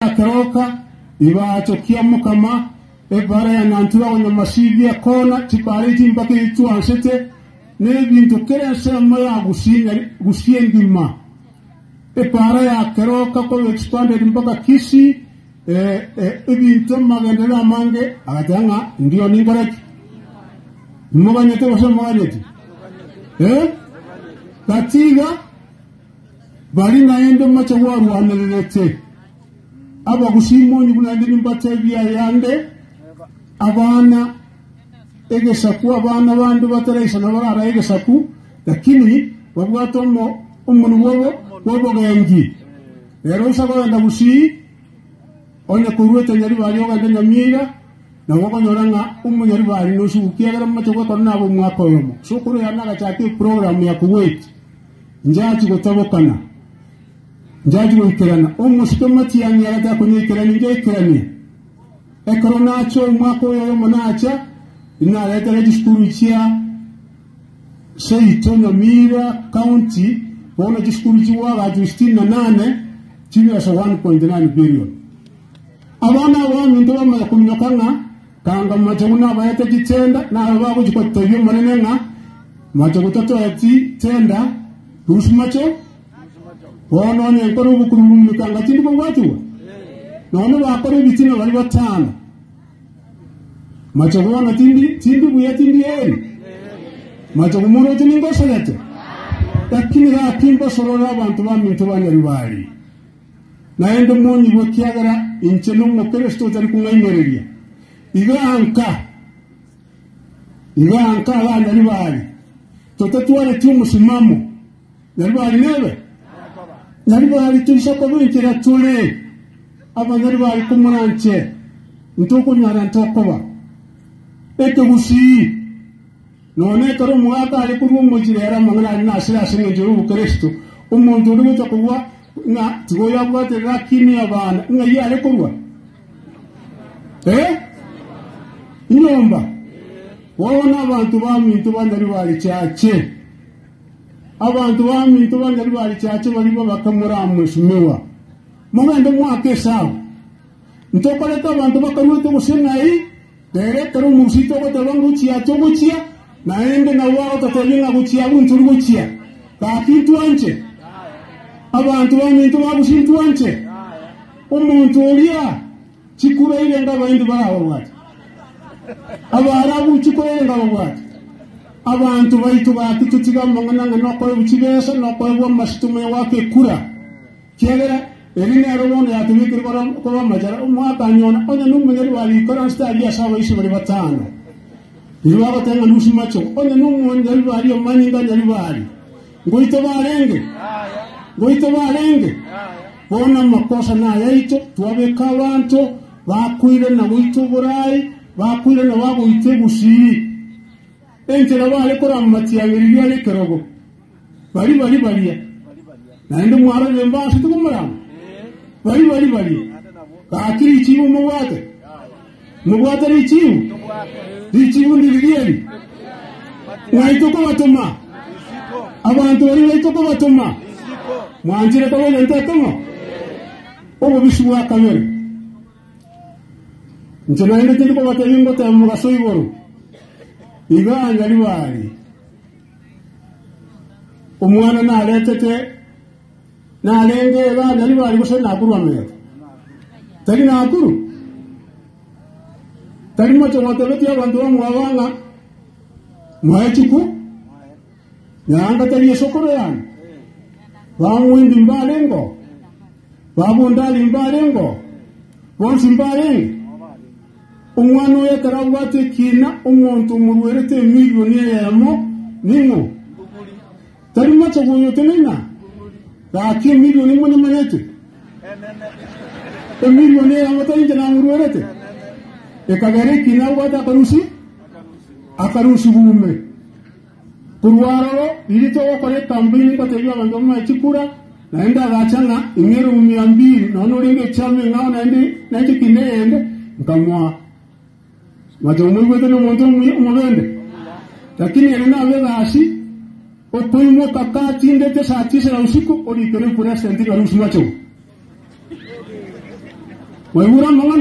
Keroka, Ibaacho kia Mokama, Ebara ya Nyantura gonya Masibi ekona, chipara echi mpaka echi twansete, na ebinto kera ensemo ya Gusii Gusii engima. Epara ya Keroka koba expanded mpaka Kisii, ebinto amagenderero amange, agateba ng'a ndio ninkore ki? Nimoganyete gose moganyeti? Eh? Gatiga Baria naende moche gwarwanererete abagusii monyu buna naende nimbatebie ayande, abana egesaku, abana bande bataraisana bararae egesaku, lakini babwate omo omonwa bwobo bw'obogenki. Rero insa kogenda gusii, onye koruete Nyaribari ogende Nyamira, nabo okonyora ng'a omonyaribari nosuguki ekiagera moche gwekora nabo omwaka oyomo. Sokoro yane agachaka eprogram ya Kuwait. Njachi gotabokana, njachi goikerana, omosike matiang'i agataka konyaikerania, njaikeranie. Ekero nacha omwaka oyo oyomo nacha, inaretera chisukuru chia seito Nyamira County, bono chisukuru chigwagachwa sitini na nane, chibesa 1.9 billion. Abana aba baminto bamanya kominyoka ng'a kanga machogu nabaete chitenda, nabo bagochia gotebia Omonene ng'a machogu tatoeti tenda, rusia macho. Bono onye nkore obokururumia kanga tindi kobwatigwa, nonya bakora ebitina baria batano, machogu bono tindi tindi buya tindi eri, machogu moroche ningosegete. Lakini gaki mbasorore abanto baminto ba Nyaribari. Naende monyigwe, ekiagera inche n'Omokristo otari kong'ainereria. Iga nka, iga nka abanyaribari, totatwareti omosimamo, nyaribari nebe? Nyaribari toisa koba enchera tore, abanyaribari komoranche, ntokonyara ntokoba. Ekegusii, nonya ekero omogaka are korwa omochie rero amang'ana aria nasire ase engencho y'obokristo, omonto onde gocha kobua ng'a tiga oyo abwate lakini abana, ng'ai are korwa? Eh? Inyomba. Bono abanto baminto ba Nyaribari Chache, abanto baminto ba Nyaribari Chache baria babake moramwesumiwa, mogende moake esabu. Ntokorete abanto bakaruete gose ng'ai, rero ekero omorusito ogoteba ngochia togochia, naende nabo bagototebia ng'a gochia abwo ntori gochia. Gaki ntwanche? Abanto baminto ba Gusii ntwanche? Omonto oria chikura irenge Abaindi barababwate? Abaarabu chikura irenge ababwate? Abanto baito gaki totige amang'ana ng'a nokoegwa chibesa, nokoegwa amasitoma ya goaka ekura. Kiagera eri nero bono yatobekire koba amachara, omwakani one, onye nomonyari bw'abaikaranste aria ase abaisia baria batano, riria bagoteba ng'a nusu macho, onye nomonyari bw'aria omanyinga anyaribari, ngoita barenge? Ngoita barenge? Bono amakosa nayaito, twabeka abanto bakoirana goita oborai, bakoirana bagoita egusii. Enchera bare korama matiang'eririo are ekerogo, Baria baria baria, naende mwarorire mbaase tikomorama? Baria baria baria, gaki richiibu mobwate? Mobwate richiibu? Richiibu ndiri eri? Ng'ai tokobatoma? Abanto baria ng'ai tokobatoma? Mwanchire koba egento ekemo? Obobisi bwa kabere. Inche naende tindi kobatebia ngoteba mogaso igoro, iga Nyaribari. Omwana naretete narenge iga Nyaribari gose Nakuru amegete? Tari Nakuru? Tari moche gotebetie abanto bamwabo ng'a mwae chiku? Nyaanga tari esokoro yane? Bamwimbi mbarengeo? Babundari mbarengeo? Bonsi mbarenge? Omwana oyo ekero abwate ekiina, omonto omorwerete emilioni eyemo, ning'o? Tari mochegu oyo oteneina? Gaki emilioni monyemanyete? Emilioni eyemo tari inche namorwerete? Ekagera ekiina abwate akarusi akarusigwa ime. Korwa aroro, riria togokora ekampeini ngotebia abanto bamae chikura, naende agacha ng'a ing'e mia mbili, nonya orenge echama eng'ao naende nainche kinde eyende, nkamoa. Mwancha momoigwete nomonto omuya omobende? Lakini ere nabe egasi, okoimoka katindete saa tisa ya usiku orikere epuresenti ng'a rusia machogu. Mwaigure amang'ana?